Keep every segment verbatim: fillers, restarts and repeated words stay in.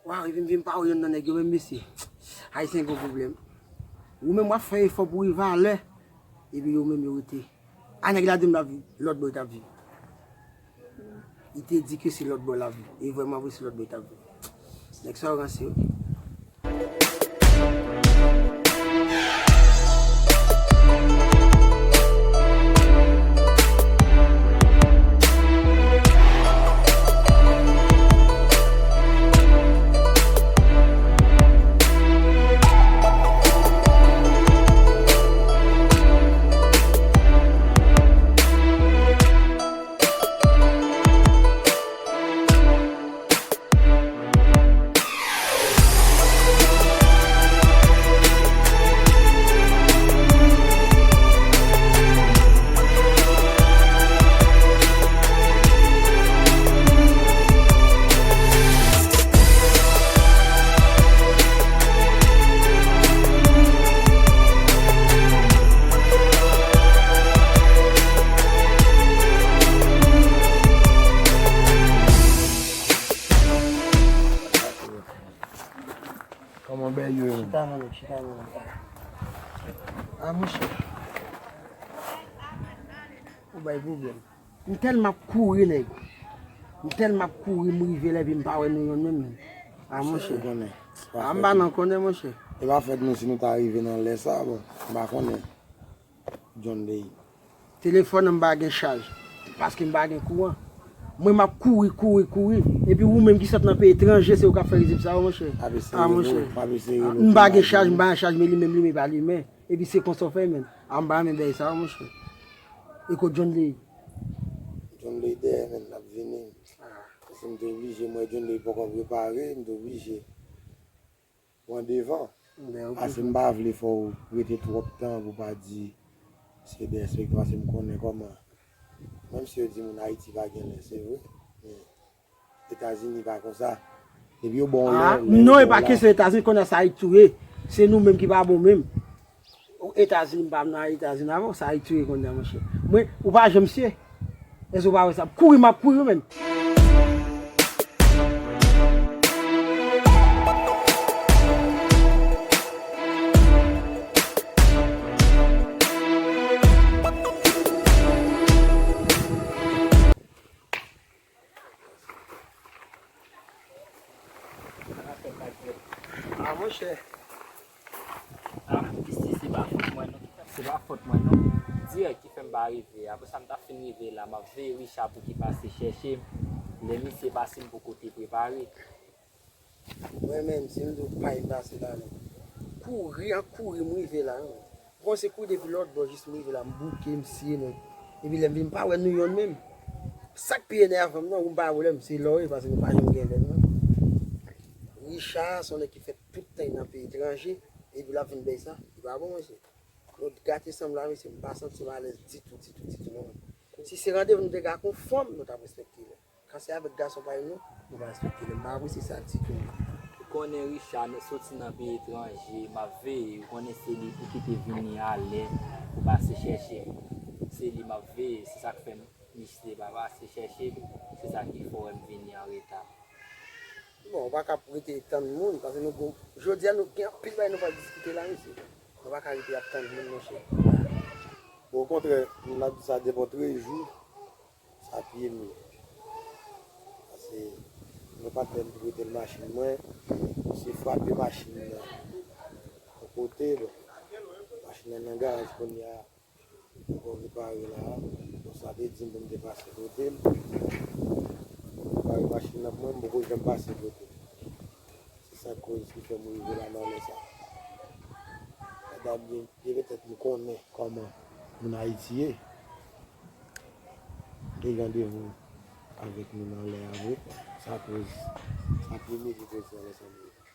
Waw, epi m vin pa wè yonn nan nèg yo menm, mesye. Ayisyen gen pwoblèm. Ou menm w ap fè efò pou rive alè, epi yo menm yo rete. A nèg la di m l ap viv, lòt bò li t ap viv. Li te di ke se lòt bò l ap viv. E vrèman vre, se lòt bò li t ap viv. Nèg sa yo ranse, wi. Kòman bèl yo ye? Chita non, nèg, chita non, nèg. A, monchè. Ou bay pwoblèm. M tèlman ap kouri, nèg. M tèlman ap kouri, m rive la, epi m pa wè nou yonn menm, menm. A, monchè. Ou konnen. A, m pa nan konnen, monchè. E pa fèt nou si nou ta rive nan lè sa, bon, m pa konnen. John Day. Telefòn nan m pa gen chaj, paske m pa gen kouran. Mwen, m ap kouri, kouri, kouri. Epi ou menm ki sot nan peyi etranje, se ou k ap fè rizib sa yo, monchè. M ap eseye rele w, m ap eseye rele w. M pa gen chaj, m pa gen chaj, men li menm, li menm pa limen. Epi se konsa w fè, menm. A, m pa renmen bagay sa yo, monchè. E kot John Day? John Day dèyè, menm, l ap vini. Paske m te oblije, m wè John Day poko prepare, m te oblije pran devan. Paske m pa vle fè w rete twòp tan pou pa di se derespekte, paske m konnen kòman. Menm si yo di moun Ayiti pa gen lè, se vre. Men Etazini pa konsa. Depi yo ba w lè, non, e pa kesyon Etazini, konnen sa Ayiti tou ye. Se nou menm ki pa bon menm. Etazini, m pa nan Etazini avè w, sa Ayiti tou ye konnen, monchè. Mwen, ou pa janm sye. Èske w pa wè sa? Kouri, m ap kouri menm. A, monchè. A, mesye, se pa fòt mwen, non. Se pa fòt mwen, non. Dirèk ki fè m pa rive. Apre sa, m ta fin rive la, m ap veye Richard pou ki pase chèche m. Lè misye pase, m poko te prepare. Mwen menm, si m di w pa m pase la, non. Kouri an kouri, m rive la, non. Bon, se kouri depi lòt bò, jis m rive la, m bouke, m siye, non. Epi lè m vin, m pa wè nou yonn menm. Sa k pi enèvan m, non, ou m pa wè lè m, se lè w ye, paske nou pa janm gen lè, non. Richard, se yon nèg ki fè tout tan nan peyi etranje, epi l ap vin bay sa, li pa bon, mesye. Nou gate sanm la, mesye, m pa santi m alèz ditou, ditou, ditou, non. Si se randevou nou te ka konfòm, nou t ap respekte lè. Kan se avèk gason parèy nou, nou pa respekte lè. M pa apresye sa ditou, non. Ou konnen Richard, nou soti nan peyi etranje, m ap veye, ou konnen se li pou ki te vini alè, pou pase chèche m. Se li m ap veye, se sa k fè m misye pa pase chèche m, se sa ki fè w wè m vini an reta. Bon, ou pa ka ap rete tann moun, paske nou gon, jodi a nou gen anpil bagay nou pral diskite la, mesye. Nou pa ka rete ap tann moun, monchè. Bon, okontrè, m ap di sa depi trèz jou, sa pi mye. Paske mwen patnè m te prete l machin mwen, misye frape machin nan yon kote, bon, machin nan nan garaj kounye a. Ankò repare la, bon, sa te di m pou m te pase kote l. Repare machin nan pou mwen, m poko janm pase kote l. Se sa k koz ki fè m rive la nan lè sa. Gade byen, byen petèt m konnen kòman moun Ayiti ye. M te gen randevou avèk nou nan lè a vre. Sa koz, sa premye ki koz nan lè sa m rive.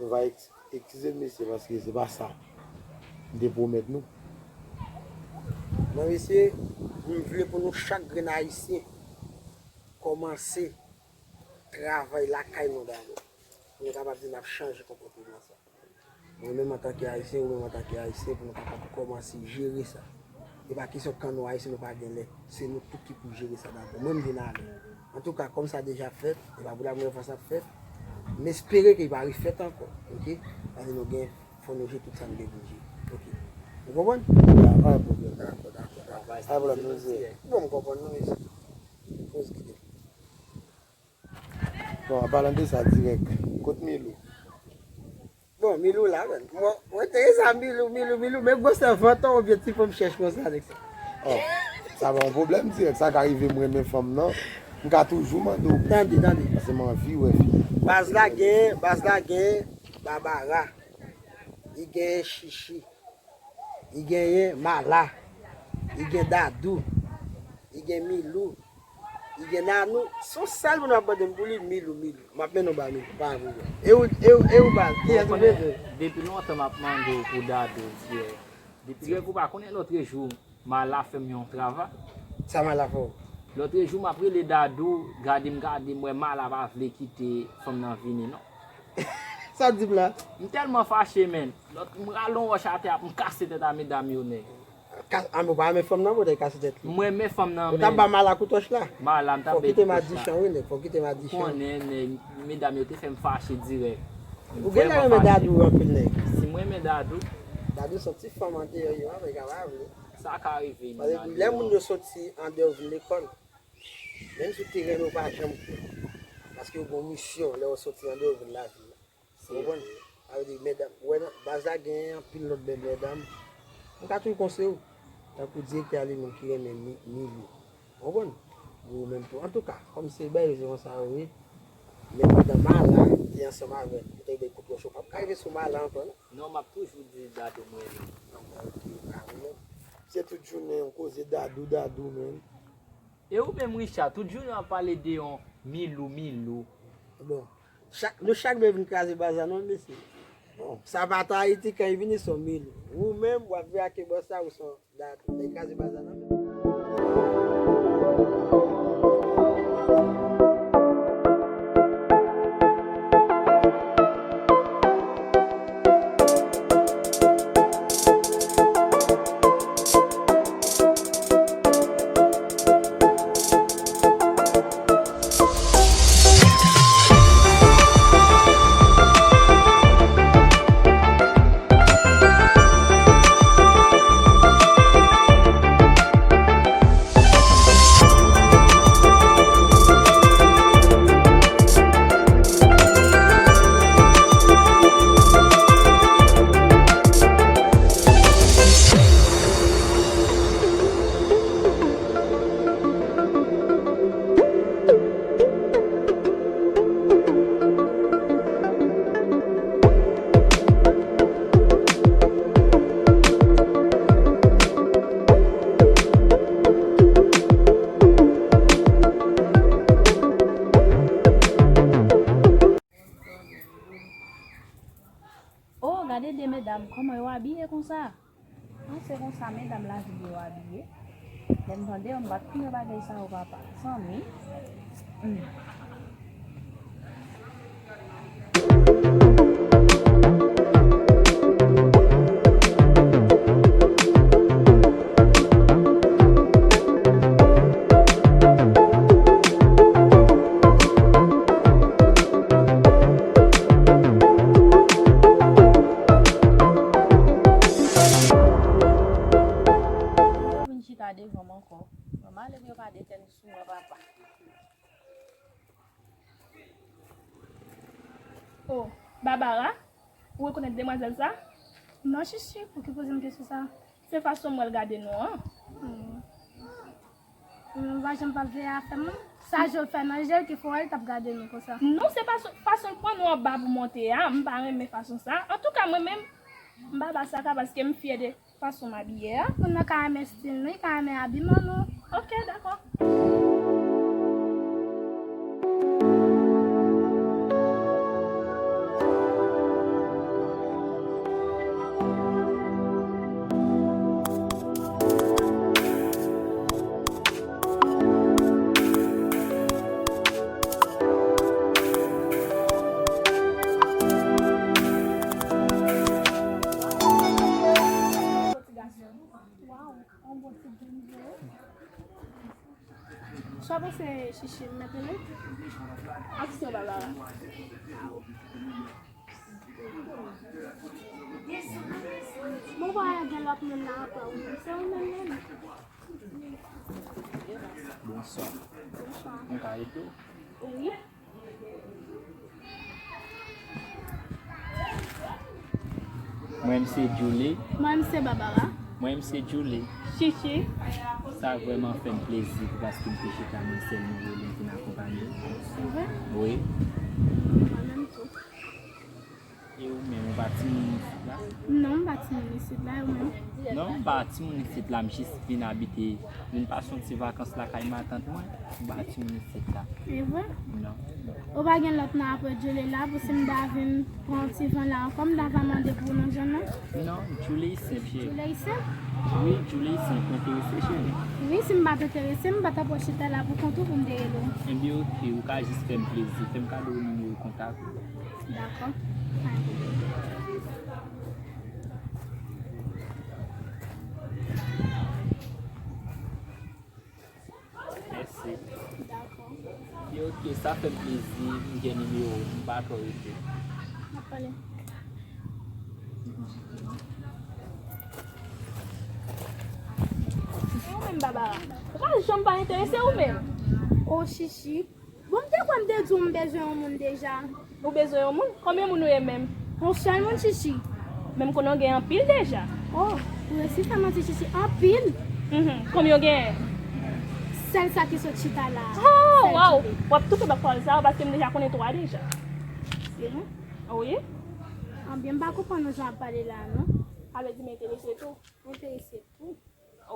Nou va eks-, eskize m, mesye, paske se pa sa m te pwomèt nou. Mwen, mesye, m vle pou nou chak grenn Ayisyen kòmanse travay lakay nou dabò. Pou nou kapab di n ap chanje konpòtman sa. Mwen menm antanke Ayisyen, ou menm antanke Ayisyen, pou nou kapab kòmanse jere sa. E pa kesyon kan nou Ayisyen, nou pa gen lè. Se nou tout ki pou jere sa dabò. Mwen, m vin alè. Antouka, kòm sa deja fèt, e pa pou la premyè fwa sa ap fèt, M espere ke li pa refèt ankò, oke? Paske nou gen, fò nou jere tout sa nou gen pou nou jere, oke? Ou konprann? Pa gen pwoblèm. Dakò, dakò, dakò. Pa gen pwoblèm, nou jere. Bon, m konprann, non, mesye. Poz kite. Bon, an palan de sa dirèk, kot Milou? Bon, Milou la, menm. Mwen, mwen te sa Milou, Milou, Milou, men gwosè vant an oubyen ti fanm chèch konsa, nèg sa. Oh, sa pa yon pwoblèm dirèk, sa ka rive m renmen fanm nan. M ka toujou mande w pou... Tande, tande. Paske m anvi wè fi. Baz la gen, baz la gen Babara. Li gen Chichi. Li genyen Mala, li gen Dadou, li gen Milou, li gen Nanou. Se yon sèl moun w ap mande m pou li, Milou, Milou. M ap mennen w ba Milou, pa vre. E ou, e ou, e ou, baz, kiyès ou bezwen? Depi lontan m ap mande w pou Dadou, dirèk. Depi, dirèk ou pa konnen lòtrejou, Mala fè m yon travay. Sa Mala fè w? Lòtrejou, m ap rele Dadou, gade m, gade m, wè Mala pa vle kite fanm nan vini, non. Sa w di m la? M tèlman fache, menn. Lòt, m rale yon wòch atè a pou m kase tèt a medam yo, nèg. Ka-, a, men w pa renmen fanm nan, pou w te kase tèt li? M renmen fanm nan, men. Ou t ap ba Mala kout wòch la? Mala, m t ap bay kout wòch la. Fò w kite madichon, wi, nèg. Fò w kite madichon. Ou konnen, nèg, medam yo te fè m fache dirèk. Ou genlè renmen Dadou anpil, nèg. Si m renmen Dadou. Dadou se yon ti fanm andeyò, yo, men ka pa vle. Sa ka rive, men andeyò. Paske lè moun yo soti andeyò vin lekòl, menm si w te renmen, ou pa janm kwè. Paske yo gen yon misyon lè yo soti andeyò vin lavil la. Ou konprann? Sa vle di, medam, ou wè nan baz la gen anpil lòt bèl medam. M ka toujou konseye w. Tankou direktè a li menm ki renmen Mi-, Milou. Ou konprann? Ou menm tou. Antouka, kòm se bèl, se konsa yo ye. Men pandan Mala te ansanm avè l, ou te bay kout wòch, ou p ap ka rive sou Mala ankò, non. Non, m ap toujou di Dadou m renmen. Non, men, ok, ou ka renmen. Se tout jounen yon koze Dadou, Dadou, menm. E ou menm, Richard, tout jounen w ap pale de yon Milou, Milou. Bon, chak, nou chak dwe vin kraze baz la, non, mesye. Bon, sa pa ta Ayiti, kan li vini, se yon Milou. Ou menm, w ap veye ak bòs la, ou se yon Dadou. Lè kraze baz la, non? Oh, gade de medam, kòman yo abiye konsa? Ah, se konsa medam lavil yo abiye. Lè m tande yo, m pa t konnen bagay sa yo, papa. Zanmi. Hmm. Yo vin chita devan m ankò. Mwen m ale pou yo pa detèn sou mwen, papa. Oh, Babara, ou rekonèt demwazèl sa? Non, Chichi, pou ki poze m kesyon sa? Se fason m wè l gade nou an. Hmm. Mwen pa janm pa veye afè m, non. Sa je l fè nan je l ki fè w wè l t ap gade nou konsa. Non, se pa fason l pran nou anba pou monte a. M pa renmen fason sa. Antouka, mwen menm, m pa ba sa ka paske m fyè de fason m abiye a. Moun nan ka renmen stil nou, li ka renmen abiman nou. Ok, dakò. Waw, yon bon ti grenn vre. Chichi, m mèt rele? Aksyon, Babara. Bon, vwala gen lòt moun nan ankò, wi. Se ou menm, menm. Bonswa. Bonswa. Mwen ka ede w? Wi. Mwen, m se Julie. Mwen, m se Babara. Mwen, m se Julie. Chichi. Sa vrèman fè m plezi paske m te chita mwen sèl, mwen rele m vin akonpanye w. Se vre? Wi. Mwen menm tou. E ou menm, ou pa timoun isit la? Non, m pa timoun isit la, e ou menm? Non, m pa timoun isit la, m jis vin abite, vin pase yon ti vakans lakay matant mwen, m pa timoun isit la. E vre? Non, non. Ou pa gen lòt non apre Julie la, pou si m ta vin pran yon ti van la ankò, m ta va mande pou non jan non? Non, Julie senp, cheri. Julie senp? Wi, Julie senp, ou enterese, cheri? Wi, si m pa t enterese, m pa t ap wè chita la pou kont ou pou m te rele w. Ebyen, oke, ou ka jis fè m plezi, fè m kado nimewo kontak ou. Dakò. Pa gen pwoblèm. Mèsi. Dakò. Ebyen, oke, sa fè m plezi, m gen nimewo w, m pa twò rete. N ap pale. Ou menm, Babara, ou pa janm pa enterese ou menm. O, Chichi. Bon, m te kwè m te di w m bezwen yon moun deja. Ou bezwen yon moun? Konbyen moun ou ye menm? Yon sèl moun, Chichi. Men m konnen w gen anpil deja. O, ou resi fè manti, Chichi, anpil. Mhm. Konbyen w genyen? Sèl sa ki sot chita la. O, waw! W ap tou fè bak pawòl sa yo paske m deja konnen twa deja. Se vre? Wi. Anbyen, m pa konprann nou jan w ap pale la, non. Sa vle di m enterese tou. Enterese tou.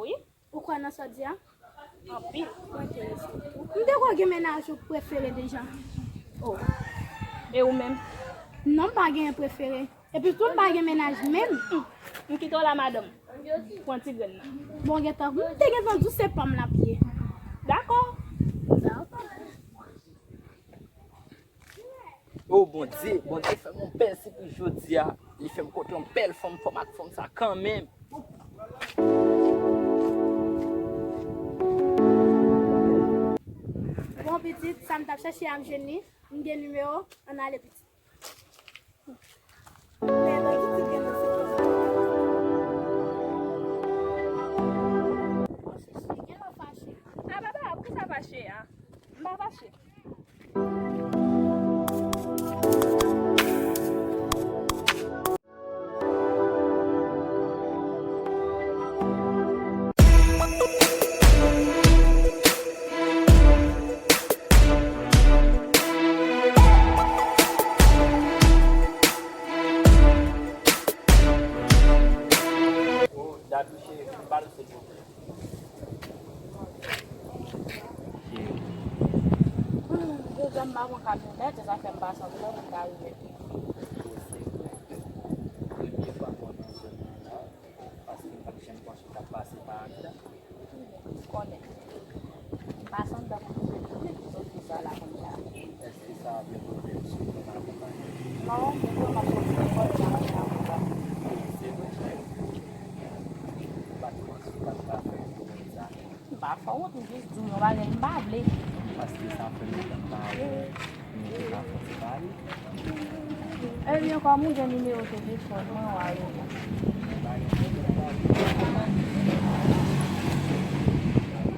Wi. Ou kwè nan sa w di a? Anpil. Ou enterese tou. M te kwè w gen mennaj ou prefere deja. O. E ou menm? Non, m pa genyen prefere. Epi tou, m pa gen mennaj menm. M kite w la, madanm. Pran ti grenn nan. Bon, gentan, m te gentan di w se pa m l ap ye. Dakò. Dakò. O Bondye, Bondye fè m yon bèl sipriz jodi a. Li fè m kontre yon bèl fanm, fò m ak fanm sa kanmenm. Bon, pitit, sa m t ap chèche a, m jwenn li. M gen nimewo, ann ale, pitit. A, papa, poukisa fache a? M pa fache. Jodi a m pa pran kamyonèt, se sa fè m pa sanble pou m ta rive pi. Premye fwa m wè nan zòn nan la, paske m pa t janm panse w t ap pase pa akta. M konnen. M pase anndan pou m soti sa la kounye a. Èske sa ap yon pwoblèm si w pa akonpanye? Non, men pou m ap soti lekòl, sa ap yon pwoblèm. Se vre, cheri. M pa t panse w t ap ka fè yon pwoblèm sa. M pa fè wont, m jis di w yon bagay m pa vle. Paske sa fè lontan m pa wè w, nou te ka fè ti pale. Ebyen, kòm ou gen nimewo telefòn mwen, w a rele m.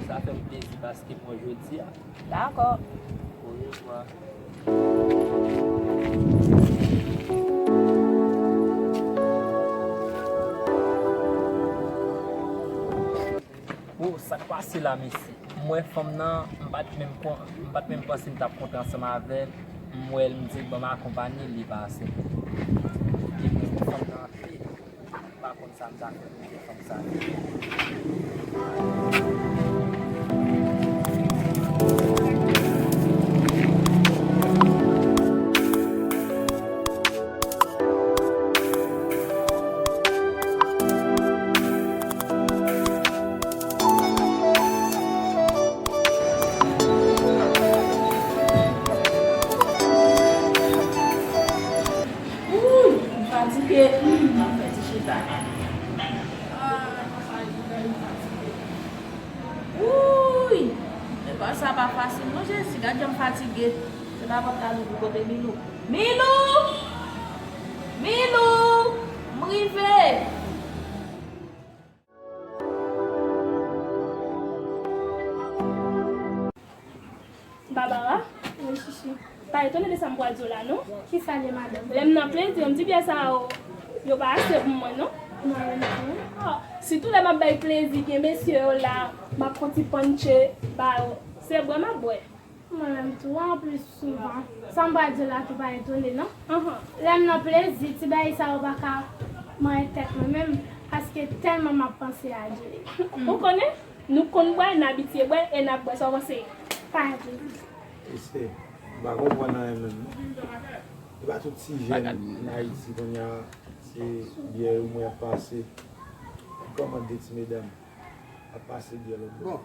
Sa fè m plezi paske m wè w jodi a. Dakò. Orevwa. O, sa k pase la, mesye? M wè fanm nan, m pa t menm kon-, m pa t menm panse m t ap kontre ansanm avè l. M wè l, m di, "Ban m akonpanye l, li pase." Epi fanm nan antre, m pa konn sa m ta fè pou m fè fanm sa. Wouy, m fatige, hmm, m ap fè ti chita. Ah, m fatige, m fatige. Wouy, lekòl sa pa fasil non, Fatige. Se pa pòt kay ou pou kote Milou. Milou! Milou! M rive! Barbara? Wi, Chichi. Pa etone de sa m pral di w la, non. Kisa l ye, madanm? Lè m nan plezi, yon ti byè sa yo, yo pa ase pou mwen, non. Mwen menm tou. Ah, sitou lè m ap bay plezi, gen mesye yo la, m ap fè yon ti panche ba yo. Se bwè m ap bwè. Mwen menm tou, anplis souvan. Sa m pral di w la tou pa etone, non. Lè m nan plezi, ti bagay sa yo pa ka manyen tèt mwen menm, paske tèlman m ap panse a Djoulie. Ou konnen, nou konn bwè, n abitye bwè, e n ap bwè sa w panse. Pa gen plezi. Ese, m pa konprann anyen menm, non. E pa tout ti jèn nan Ayiti kounye a, se byè yo mwen ap pase. Kòman de ti medam ap pase byè lòt bò? Bon.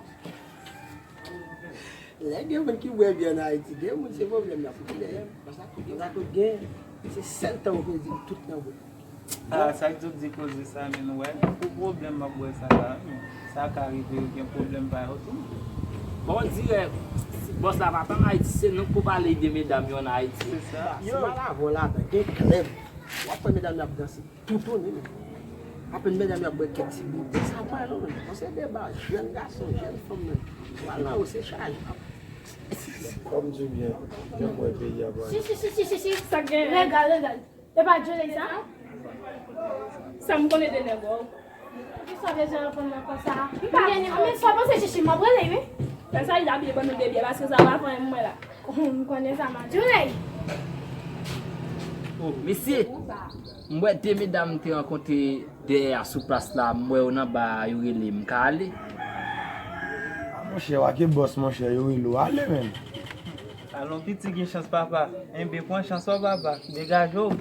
Lè gen moun ki bwè byè an Ayiti, gen moun se pwoblèm y ap gen dèyè. Konsa tout gen, se sèl tan ou pedi tout nan bwè. Ah, sa k di w di koze sa, men w wè, pou pwoblèm m ap bwè sa la, men sa ka rive yo gen pwoblèm pa yo tou. Bon, on dirè, bòs la pa t ann Ayiti, se nou k pou pale de medam yo ann Ayiti. Se sa. Si m al avè w ladan, gen klèb. W ap wè medam y ap danse. Toutouni, men. Apèn medam y ap bwè kèk ti boutèy, sa pa non, men. Bon, se deba, jèn gason, jèn fanm, men. Pral nan yo, se chaje. Kòm di byen, jan m wè peyi a pral. Si, si, si, si, si, si. Sa k gen? Regal, regal. E pa Djoulie sa? Sa m konnen de nèg ou. Poukisa w bezwen reponn mwen konsa? M pa gen ni, men sa w panse Chichi, m ap rele, wi. Fè sa, li ta bliye ban nou de byè, paske sa pa fè anyen pou mwen la. M konnen sa, m ap di w, wi. Oh, mesye, m wè de medam m te rankontre dèyè a sou plas la, m wè yo nan ba a, yo rele m, m ka ale? Ah, monchè, w ake bòs, monchè, yo rele w, ale menm. Alon piti gen chans papa. Enben pran chans ou papa. Degaje w.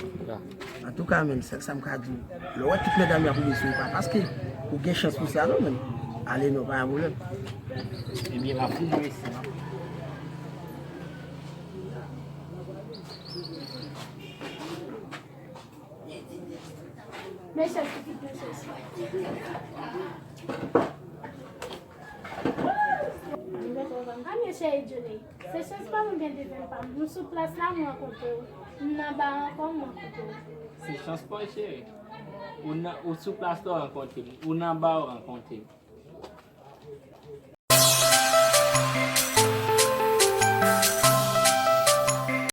Antouka menm, sèl sa m ka di w, lè w wè tout medam y ap rive sou ou, pa paske ou gen chans pou sa non menm. Ale non, pa gen pwoblèm. Ebyen, m ap vin mwen isi. Mesye, ti mesye. A mesye Djoulie, se chans pa m oubyen deven pa m. M sou plas la, m rankontre w. M nan ba ankò, m rankontre w. Se chans pa w, cheri. Ou nan, ou sou plas la, w rankontre m. Ou nan ba, w rankontre m.